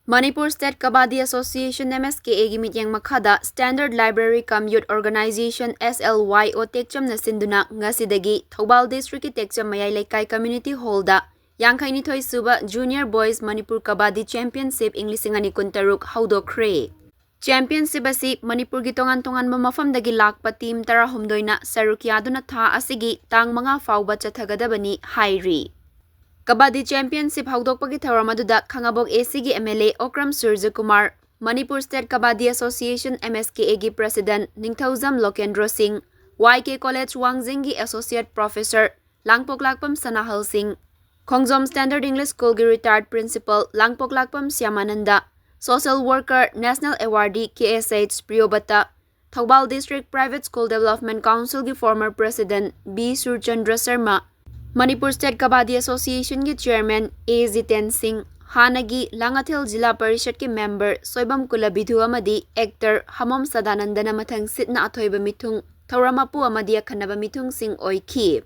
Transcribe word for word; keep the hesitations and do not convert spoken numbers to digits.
Manipur State Kabaddi Association, M S K A ꯒꯤ ꯃꯤꯠꯌꯦꯡ ꯃꯈꯥꯗ Standard Library cum Youth Organization, S L Y O ꯇꯦꯛꯆꯝꯅ ꯁꯤꯟꯗꯨꯅ ꯉꯁꯤꯗꯒꯤ Thoubal District ꯀꯤ ꯇꯦꯛꯆꯝ ꯃꯌꯥꯏ ꯂꯩꯀꯥꯏ Community Hall ꯗ ꯌꯥꯡꯈꯩꯅꯤꯊꯣꯏ ꯁꯨꯕ Junior Boys Manipur Kabaddi Championship ꯏꯪ ꯂꯤꯁꯤꯡ ꯑꯅꯤ ꯀꯨꯟꯇꯔꯨꯛ ꯍꯧꯗꯣꯛꯈ꯭ꯔꯦ꯫ Championship ꯑꯁꯤ ꯃꯅꯤꯄꯨꯔꯒꯤ ꯇꯣꯉꯥꯟ ꯇꯣꯉꯥꯟꯕ ꯃꯐꯝꯗꯒꯤ ꯂꯥꯛꯄ team ꯇꯔꯥꯍꯨꯝꯗꯣꯏꯅ ꯁꯔꯨꯛ ꯌꯥꯗꯨꯅ ꯊꯥ ꯑꯁꯤꯒꯤ ꯇꯥꯡ ꯃꯉꯥ ꯐꯥꯎꯕ ꯆꯠꯊꯒꯗꯕꯅꯤ ꯍꯥꯏꯔꯤ꯫ Kabaddi Championship ꯍꯧꯗꯣꯛꯄꯒꯤ ꯊꯧꯔꯝ ꯑꯗꯨꯗ ꯈꯥꯉꯕꯣꯛ A C ꯒꯤ M L A Okram ꯁꯨꯔꯖꯀꯨꯃꯥꯔ, Manipur State Kabaddi Association, M S K A ꯒꯤ President ꯅꯤꯡꯊꯧꯖꯝ ꯂꯣꯀꯦꯟꯗ꯭ꯔꯣ ꯁꯤꯡ, Y K College ꯋꯥꯡꯖꯤꯡꯒꯤ Associate Professor ꯂꯥꯡꯄꯣꯛꯂꯥꯛꯄꯝ ꯁꯅꯥꯍꯜ ꯁꯤꯡ, ꯈꯣꯡꯖꯣꯝ Standard English School ꯒꯤ retired Principal ꯂꯥꯡꯄꯣꯛꯂꯥꯛꯄꯝ ꯁ꯭ꯌꯥꯃꯥꯅꯟꯗ, Social Worker, National Awardee K S H ꯄ꯭ꯔꯤꯌꯣꯕꯇ, Thoubal District Private School Development Council ꯒꯤ former President B Surchandra Sharma, Manipur State Kabaddi Association ꯒꯤ Chairman A Jiten ꯁꯤꯡ, ꯍꯥꯟꯅꯒꯤ ꯂꯥꯡꯉꯊꯦꯜ ꯖꯤꯂꯥ ꯄꯔꯤꯁꯠꯀꯤ member Soibam ꯀꯨꯂꯕꯤꯙꯨ ꯑꯃꯗꯤ actor ꯍꯃꯣꯝ ꯁꯗꯥꯅꯟꯗꯅ ꯃꯊꯪ ꯁꯤꯠꯅ ꯑꯊꯣꯏꯕ ꯃꯤꯊꯨꯡ, ꯊꯧꯔꯝ ꯃꯄꯨ ꯑꯃꯗꯤ ꯑꯈꯟꯅꯕ ꯃꯤꯊꯨꯡꯁꯤꯡ ꯑꯣꯏꯈꯤ꯫